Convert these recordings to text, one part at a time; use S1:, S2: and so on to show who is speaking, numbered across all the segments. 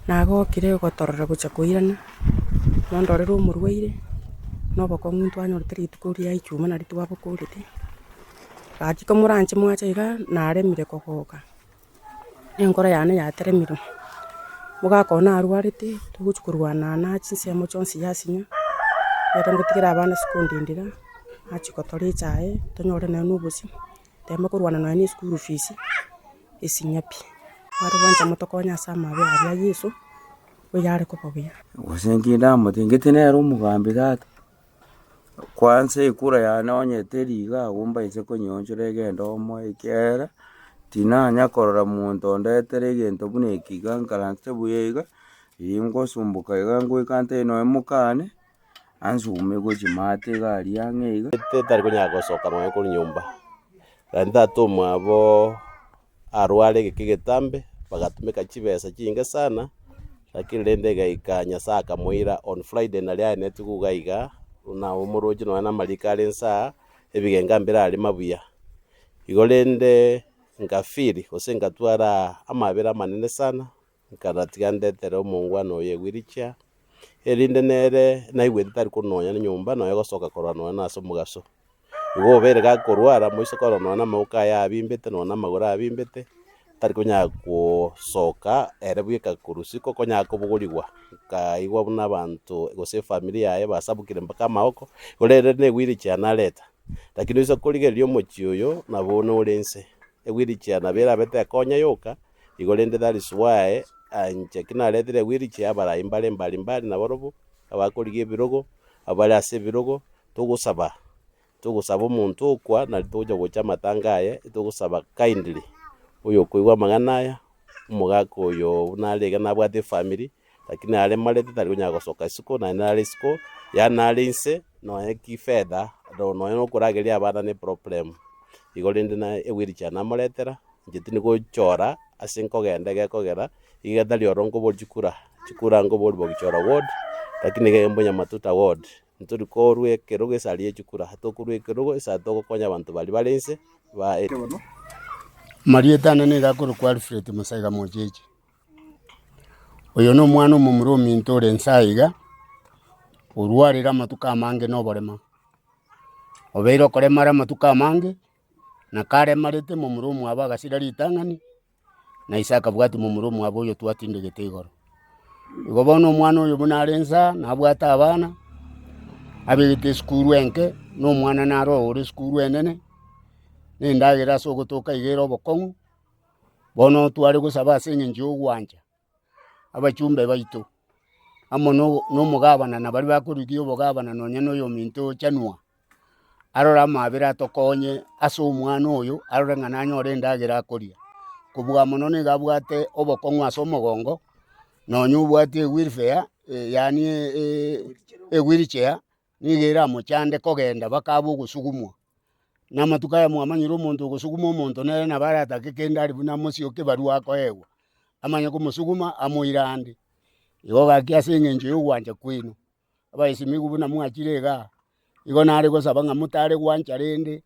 S1: Nagokire gotorora gocha koirana, nondorere omorwaire, na obokong'u ntwanyorete rituko ria ichuma nario twabokorete, gaki komoranche mwacha iga, naremire kogoka, na enkoro yane yateremirwe. Mogaka one narwarete, togochi korwana na chinsemo chionsi yasinya, ekero ngotigera abana sukuru ndindira, nachia gotora echae, tonyore nonye na obosie. Tema korwana nonya ne eschool fees, esinya pi. Mware gwancha motokonye ase amabe aria a Yeso, oyare koba buya.
S2: Gose nki ndamotebie, ngete nere omogambi tata, kwansa ekura yane onye teri iga abwo mbaise konyeonchora egende omoe ekiagera, tinanya korora monto ondetere egento buna eke iga nkaransete buya iga, riria ngosumboka iga ngoika ntebie nonye mokane. Ansume gochia maate iga aria ang'e iga.
S3: Tari konyara gosoka nonya korwa nyomba. Naende tata omwabo arware egeka egetambe, bagatumeka chibesa chinge sana, lakini rende egaika Nyasaye akamoira on Friday naria aenetigwe iga iga, buna omoroche nonya na amariko are nsa aa, ebigenga mbire arima buya. Igo rende nkafeel gose nkatwara amabera amanene sana, Nkaratiga ndetere omongwana oyo egwirichia, erinde nere naigwete tari kononya nyomba nonya gosoka korwa nonya nase omogaso. Igo obeire gakorwara moise korora nonya namaboko aye abimbete nonya namagoro abimbete, tari konyara gosoka ere bweka korwa isiko konyara kobogorigwa, nkaigwa buna abanto gose efamiri yaye basabukire mpaka amaboko, igo rende na ewheelchair nareta. Lakini oise korigereria omochie oyo nabo nore inse, ewheelchair nabo erabe tekonya yoka. Igo rende that is why inche ki naretire ewheelchair abarai mbare mbari mbari nabarobwo, abakorigia ebirogo, abare ase ebirogo, togosaba, togosaba omonto okwa nari togocha gocha amatanga aye, togosaba kindly, oyokoigwa amang'ana aya, omogaka oyo buna are iga nabwate efamiri, lakini aremarete tari konyara gosoka isiko naende nare isiko, yaani nare inse nonye kifedha, nonye na okorageria abana ne eproblem. Igo rende na ewheelchair namoretera. Inche tindi gochora ase nkogenda egekogera, iga tari oro nkoboria chikura, chikura nkoboria bogichora ward, lakini iga mbuya matuta ward, ntori korwa ekerogo esari ye chikura, tokorwa ekerogo esa togokonya abanto baria bare inse ba.
S4: Marieta ane nigo akorokwa Alfred Musaiga Mocheche. Oyo na omwana omomura ominto ore inse aiga, orwarire amatuko amange na oborema. Obeire okoremara amatuko amange. Na karemarete momura omwabo agasira ritang'ani, na ise akabwatia momura omwabo oyo twatindegete igoro. Igo bono omwana oyo buna are nsa, nabwate abana, abegete esukuru enke, na omwana naro ore esukuru enene, na endagera ase ogotoka iga ere obokong'u, bono tware gosaba ase eng'encho ya ogwancha. abachumbe baito, amo nomogabana na baria bakorigia obogabana nonya na oyominto ochanwa, arore amabera atokonye ase omwana oyo, arore ng'a nanyore endagera akoria. Kobua mono nigo abwate obokong'u ase omogongo, nonya obwate ewheelfare yaani ewheelchair, nigo eramochande kogenda mpaka abe ogosugumwa. Na amatuko aya mwamanyire omonto ogosuguma omonto nere nabo aratake kende aria buna amosioke barua akoegwa, amanye komosuguma amoire ande. Igo gaki ase eng'encho ya ogwancha kwaino, abaesimigwa buna mwachire igaa, igo nare gosaba ng'a motare gwancha rende,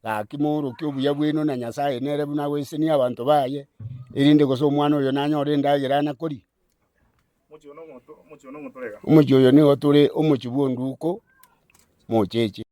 S4: gaki moorokie obuya bwaino na Nyasaye nere buna agoesenia abanto baye, erinde gose omwana oyo nanyore endagera anakoria. Omochie oyo nigo tore omochie bwa onduko mocheche.